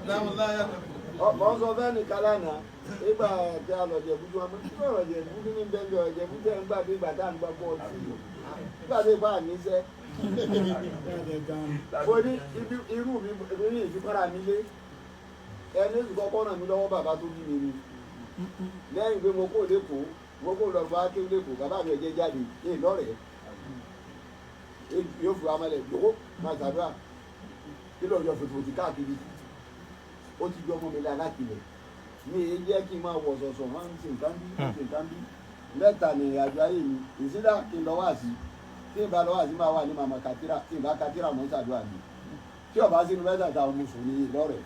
Mọ̀ ń sọ fẹ́ nìkan lánàá nígbà tí a lọ Jẹ̀bú tí wọ́n mú kí ọ̀rọ̀ Jẹ̀bú kí ní bẹ́ẹ̀ lọ Jẹ̀bú tẹ̀ ń gbà bí ìgbà tá à ń gbà bọ́ ọtí nígbà tí ìgbà níṣẹ́. Mo ní ibi irú mi ní ìfipára mi lé ẹni oṣù kọ́kọ́ ràn mí lọ́wọ́, bàbá tó bí mi ni. Lẹ́yìn pé mo kó lẹ́kọ̀ọ́, mo kó lọ fún akéwì lẹ́kọ̀ọ́, bàbá mi ò jẹ́ jáde èè lọ́rẹ̀ẹ́, yóò fi wa mọ́lẹ̀ jòkó máa ṣàdúrà kí lóò yọ fòtòfòtì káàkiri. Ó ti jọ ọmọ mi la láti ilẹ̀ mi èyí jẹ́ kí n máa wọ̀ sọ̀sọ̀, máa ń ṣe nǹkan bí ń ṣe nǹkan bí mẹ́ta ní ìrìnàjò ayé mi. Ìsídà kí n lọ wá sí, tí n bá lọ wá sí, máa wà ní màmá katira, tí n bá katira mọ̀ ń ṣàdúrà mi. Tí ọba sínú mẹ́tẹ̀ẹ̀ta, mo sùn ní lọ́rẹ̀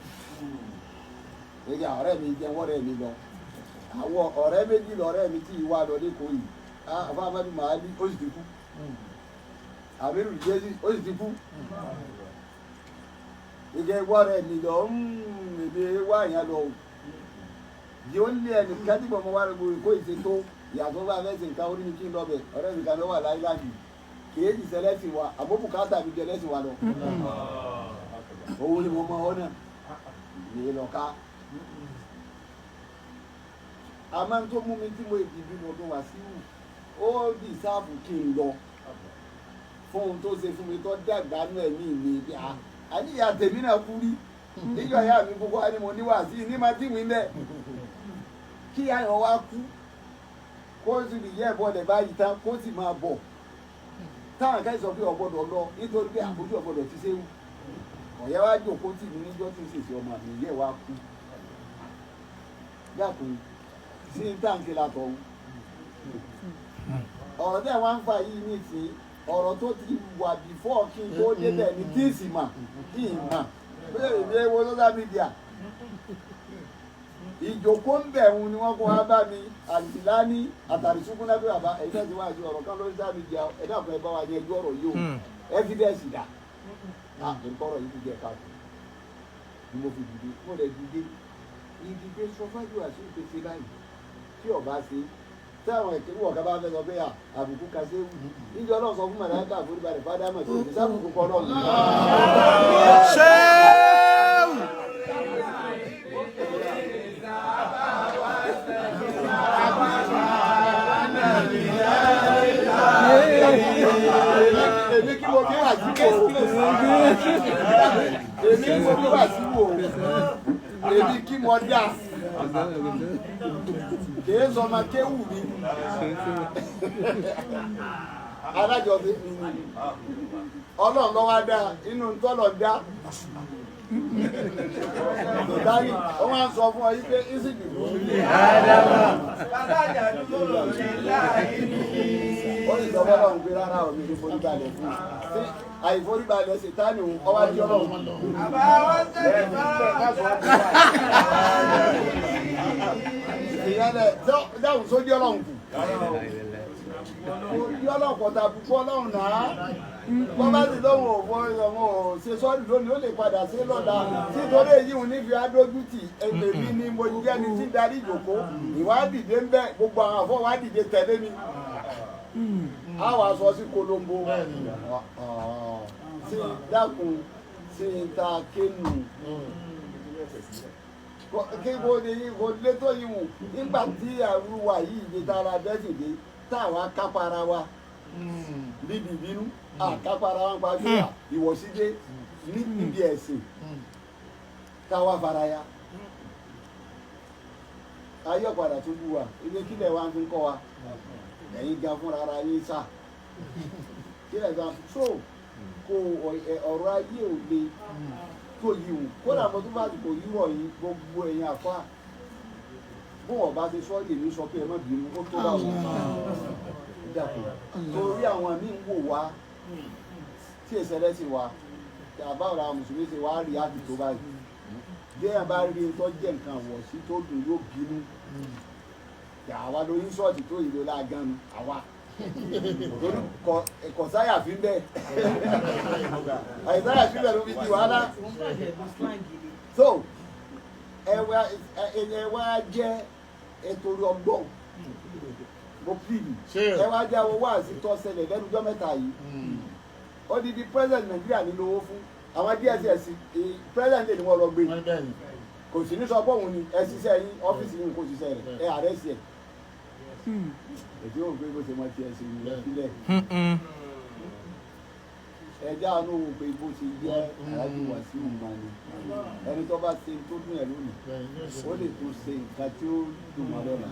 èyí. Ọ̀rẹ́ mi jẹ́ wọ́rẹ́ mi lọ, àwọn ọ̀rẹ́ méjì lọ́rẹ́ mi tí ìwà lọ lẹ́kọ̀ọ́ yìí. Àfa Amadu Mahali, ó sì ti kú. Amiru Jésù, ó sì ti kú. Ìjẹ́ wọ́rẹ́ mi lọ èmi wá yẹn lọ o. Di ó lé ẹnìkan tí mo wá gbogbo kó ìṣe tó ìyàtọ̀ bá fẹ́ ṣe nǹkan orí mi kí n lọ bẹ̀. Ọ̀rẹ́ mi kan ló wà láìláàdì, kìí sì sẹlẹ̀sìn wa, àmọ́ bùkátà mi jẹ lẹ́sìn wa lọ. Òun ni mo mọ ọ náà ní lọ ká. Àmọ́ tó mú mi tí mo ìdìbò mo tó wá sí wù, ó dì sáàbù kí n lọ fún ohun tó ṣe fún mi tó dàgbà nù ẹ̀mí mi bí a àníyàn tèmi náà kú rí níjọ́ ìyá mi gbogbo wa ni mo ní wá sí ní ma tí mi bẹ́ẹ̀ kí ayọ̀ wá kú, kó sì lè yẹ ẹ̀bọ̀ lẹ̀ báyìí tán, kó sì máa bọ̀ táwọn akẹ́kọ̀ọ́ sọ pé ọ̀gbọ́dọ̀ lọ nítorí pé àbójú ọ̀gbọ́dọ̀ ti séwu. Ọ̀yẹ́ wá jòkó tì mí níjọ́ tí ń ṣèṣe ọmọ mi yẹ wá kú yàtọ̀ sí táǹkì látọ̀. Ọ̀rọ̀ tẹ́ wá ń fà yìí nìsín, ọ̀rọ̀ tó ti wà before kí n tó débẹ̀ ní tí ì sì mà kí n mà pé èmi ẹ wo social media. Ìjòkó ń bẹ̀ ń ni wọ́n kó wá bá mi àlìláni àtàrísùkún náà pé bàbá ẹ̀yin náà ti wá sí ọ̀rọ̀ kan lórí social media, ẹ dákun, ẹ bá wa yanjú ọ̀rọ̀ yìí o, evidence dà á. Nǹkan yìí ti jẹ́ káàkiri ni mo fi dìde, mo lè dìde ìdìde sọ fájú àti ìpèsè báyìí tí ọba ṣe tí àwọn ìkéwù ọ̀gá bá fẹ́ sọ pé àbùkù kan ṣe wù níjọ́ náà sọ fún màláíkà àforíbalẹ̀ fádámà tí òní sábùkù kọ́ náà. Ṣéwù. Èmi kí mo bí wà sí wò, èmi kí mo bí wà sí wò, èmi kí mo dá kìí sọ ma kéwù mi alájọbí. Ọlọ́run ló wá dá inú tọ́lọ̀ dá tòtárì. Wọ́n máa ń sọ fún ọ yí pé ìsìnkú ó sì sọ fọlọ́run pé rárá o, mi ní foríbalẹ̀ fún un. Tí àìforíbalẹ̀ ṣètánì òun ọwá jí ọlọ́run. Ìyẹn dáhùn sójú ọlọ́run kù ojú ọlọ́run kọ̀tà àbùkù ọlọ́run náà. Wọ́n bá sì lóhùn òfò ọmọ ò ṣe sọ́ọ̀rì lónìí, ó lè padà sí lọ́la. Nítorí èyí òun nífi adójútì èmi ni mo jẹ́ ni tí ń darí ìjòkó ìwádìí ń bẹ, gbogbo àwọn àfọ ìwádìí tẹ̀lé mi a wà sọ sí kolombo sí dákun sí ta kéènù kí kò ní kò lé tó yìí wù nígbà tí àrùwà yìí lè tara bẹ́sìn dé táwa kápára wa níbi ìbínú àkápára wa ń pa fíà ìwọ̀sídé ní ibi ẹ̀sìn táwa faraya ayé ọ̀padà tó bú wa ilé kílẹ̀ wa ń fi kọ́ wa. Ẹ̀yin gan fúnra ara yín sà kílẹ̀ gan so kò ọ̀rọ̀ ayé ò le tó yìí wù. Kódà mo tún bá kò yíwọ̀ yìí gbogbo ẹ̀yin àfa bó wọn bá ti sọ èmi sọ pé ẹ má bínú, ó tó bá wọn dàpọ̀ torí àwọn míì ń wò wá tí ìṣẹ̀lẹ̀ sì wá àbáwọ̀ àwọn mùsùlùmí ṣe wá rí àti tó báyìí. Bí ẹ bá rí tó jẹ́ nǹkan wọ̀ sí tó dùn yóò bínú. Àwa ló yín sọ́ọ̀tì tó ìlú láganu àwa torí kọ sáyà fi ń bẹ́ẹ̀ àìsáyà fi bẹ́ẹ̀ ló fi di wàhálà. So ẹ wá jẹ́ ètò ọgbọ́n mo pìlì ẹ wá jẹ́ àwọn wáàsí tó ṣẹlẹ̀ lẹ́nu ọjọ́ mẹ́ta yìí. Odidi president Nàìjíríà ní lówó fún Àwọn DSS, president ni wọ́n lọ gbé. Wọ́n bẹ́ẹ̀ ni. Kò sí ní sọ pé òun ni ẹ ṣiṣẹ́ yín, ọ́fíìsì yín kò ṣiṣẹ́ rẹ̀, ẹ arrest ẹ̀. Ètò yóò gbé bó ṣe máa tiẹ̀ ṣe ní ìpínlẹ̀. Ẹjẹ́ àánú wò pé bó ṣe jẹ́ Alhaji Wasiu mọ́ ni. Ẹni tó bá ṣe tó dùn ẹ̀ lónìí, ó lè tún ṣe nǹkan tí ó dùn mọ́ lọ́la.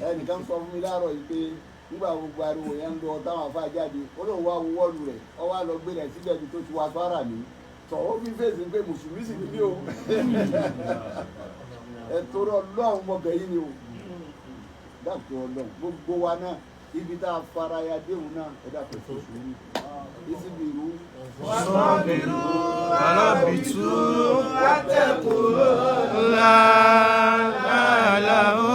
Ẹnìkan sọ fún mi láàárọ̀ yìí pé nígbà gbogbo ariwo yẹn ń lọ, táwọn afá jáde, ó lóun wá wo wọ́ọ̀lù rẹ̀, ó wá lọ gbé rẹ̀ síbẹ̀ ibi tó ti wá sọ́ra mi tọ̀, ó fi fèsì pé mùsùlùmí sì ni mí o. Ẹ torí Ọlọ́run, mọ bẹ̀yìn ni o, dàpọ̀ Ọlọ́run gbogbo wa náà, ibi tá a fara ya déhùn náà, ẹ dàpọ̀ tó sùúrù ìsibìrú. واصبروا ورابطوا واتقوا الله لعلهم.